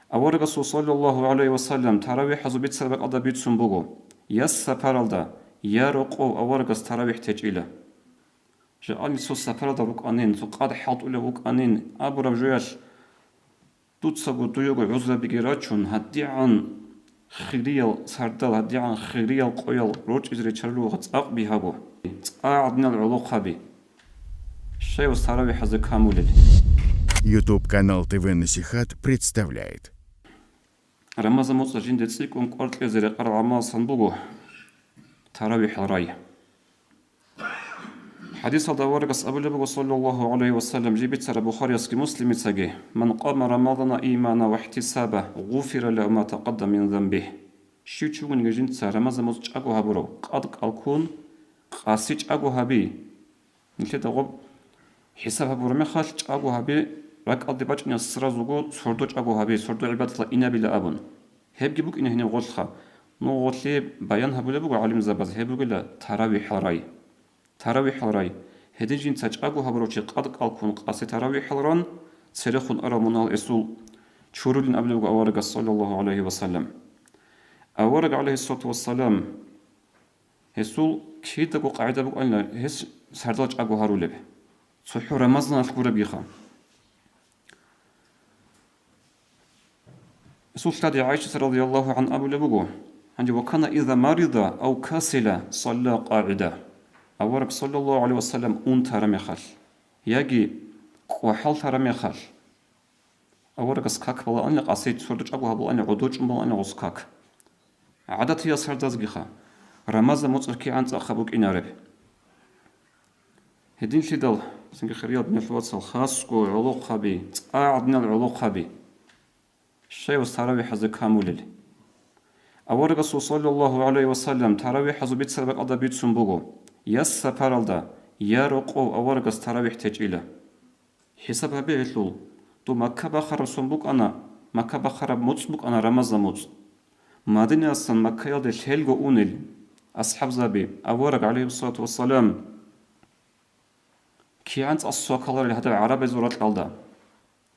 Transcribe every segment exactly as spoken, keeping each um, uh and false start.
Аварагасул саллаллагьу гӀалайгьи ва саллам таравихӀазул бицараб бакӀалда бицун буго: я сапаралда, я рокъов аварагас таравихӀ течӀила. Жакъа нилъ цо сапаралда рукӀанин, цо къад хӀалтӀулев вукӀанин абураб жоялъ, дуцаго дуего гӀузрабиги рачун, гьадигӀан хириял сардал, гьадигӀан хириял къоял рорчӀизе ричарулел цӀакъ бигьаго, цӀа гӀадинал гӀолохъаби. Щай ва таравихӀазе камулел? YouTube канал ТВ Насихат представляет. Рамазан муцӀа жинде цӀикӀкӀун кӀвар кьезе рекъарал гӀамаласан буго таравихӀал рай. ХӀадисалда аварагас абулеб буго, саллаллагьу гӀалайгьи ва саллам, жиб бицараб Бухариясги Муслимицаги: «Ман къама Рамадана имана ва ихтисаба, гъуфира лагьу ма такъаддама мин занбигь». Щив чи вугониги жинца Рамазан муцӀ чӀаго гьабурав, къад кӀалккун, къаси чӀаго гьаби. Нилъеда гъоб хӀисаб гьабураб мехалъ, чӀаго гьаби, ракӀалде бачӀиналъ сразуго сордо чӀаго гьаби, сордо гӀибадаталда инабила абун. Гьебги букӀина гьениб гъолъха. Ну гъолъие баян гьабулеб буго гӀалимзабаз, гьеб бугила таравихӀал рай. ТаравихӀал рай. Гьедин жинца чӀаго гьабурав чи къад кӀалккун къаси таравихӀал ран, церехун арал мунагьал гьесул чурулин абулеб буго аварагас, саллаллагьу гӀалайгьи ва саллам. Авараг, гӀалайгьиссалату вассалам, гьесул кидаго къагӀида букӀанила гьес сардал чӀаго гьарулеб, цохӀо Рамазаналъ гурабгиха. Гьесул лъади ГӀайшат радияллагьу гӀанха абулеб буго: «Гьанже ва кана иза марида ав касила салла къагӀида». Авараг, саллаллагьу гӀалайгьи ва саллам, унтараб мехалъ яги кӀвахӀаллъараб мехалъ, аварагас как балаанила, къасей сордо чӀаго гьабулаанила, гӀодов чӀун балаанила гъос как. ГӀадатиял сардазгиха, Рамазан муцӀалъ кигӀан цӀакъ букӀинареб. Гьединлъидал, цинги хириял диналъул вацал, хасго гӀолохъаби, цӀа гӀадинал гӀолохъаби. Щай ва таравихӀазе камулел? Аварагасул, саллаллагьу гӀалайгьи ва саллам, таравихӀазул бицараб бакӀалда бицун буго: я сапаралда, я рокъов аварагас таравихӀ течӀила. ХӀисаб гьабе гьелъул: дов Макка бахараб сон букӀана, Макка бахараб муцӀ букӀана Рамазан муцӀ. Мадинаялдасан Маккаялде лъелго унел асхӀабзаби, авараг, гӀалайгьиссалату вассалам, кигӀан цӀакъ свакаларел гьадаб гӀарабазул ракьалда,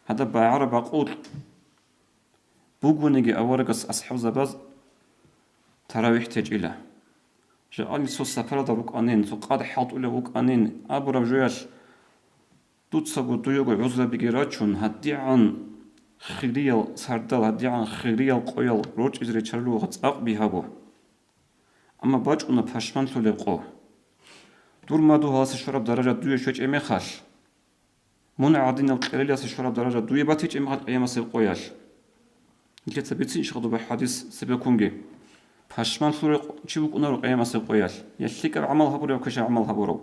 гьадаб багӀараб бакъулъ бугониги аварагас асхӀабзабаз таравихӀ течӀила. Жакъа нилъ цо сапаралда рукӀанин, цо къад хӀалтӀулев вукӀанин абураб жоялъ, дуцаго дуего гӀузрабиги рачун, гьадигӀан хириял сардал, гьадигӀан хириял къоял рорчӀизе ричарулел цӀакъ бигьаго. Амма бачӀуна пашманлъулеб къо. Дур мадугьаласе щвараб даража дуе щвечӀеб мехалъ, мун гӀадинаб кьериласе щвараб даража дуе батичӀеб мехалъ къиямасеб къоялъ. Нилъеца бицин ишха дуба хӀадис цебеккунги. Пашманлъурав чи вукӀунаро къиямасеб къоялъ, я лъикӀаб гӀамал гьабурав, я квешаб гӀамал гьабурав.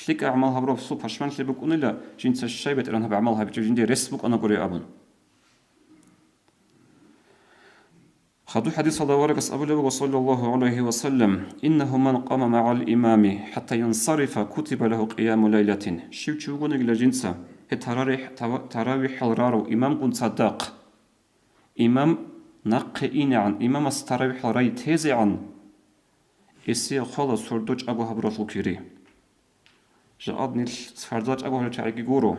ЛъикӀаб гӀамал гьабураб гьесул пашманлъи букӀунила, жинца щай бетӀергьан гьаб гӀамал гьабичӀеб жиндие рес букӀана гури абун. Хадуб хӀадисалда аварагас абулеб буго, саллаллагьу гӀалайгьи ва саллам: «Иннагьу ман къама магӀал имами хӀатта янсарифа, кутиба лагьу къияму лайлатин». Щив чи вугонигила жинца, гьеб тарарихӀ-, тава-, таравихӀал рарав имамгун цадахъ, имам нахъе инегӀан, имамас таравихӀал рай тезегӀан, гьесие хъвала сордо чӀаго гьабуралъул кири. Жакъа нилъ сардал чӀаго гьаричагӀиги гуро.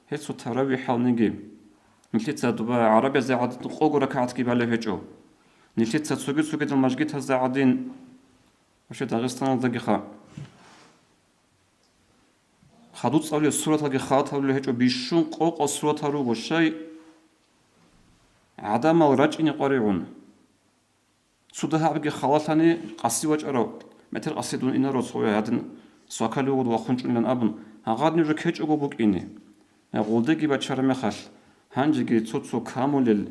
Гьесул таравихӀалниги. Нилъеца дуба гӀарабиязда гӀадин къого ракагӀатги балеб гьечӀо. Нилъеца цоги-цогидал мажгитазда гӀадин, вообще Дагъистаналдагиха, хадуб цӀалулел сураталги халатал гьечӀо, бищун къокъал суратал руго, щай гӀадамал рачӀине къваригӀун. Цо дагьабги халалъани къаси вачӀарав, метер къаси дун инаро цо гьадин свакали вугода вахъун чӀунилан абун, гьагъадни уже ккечӀого букӀине. Гъолдеги бачараб мехалъ, гьанжеги цо-цо камулел,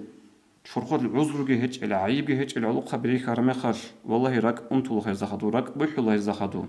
чорхол гӀузруги гьечӀел, гӀайибги гьечӀел гӀолохъаби рихьараб мехалъ, валлагьи, ракӀ унтула гьезда хадур, ракӀ бухӀула гьезда хадур.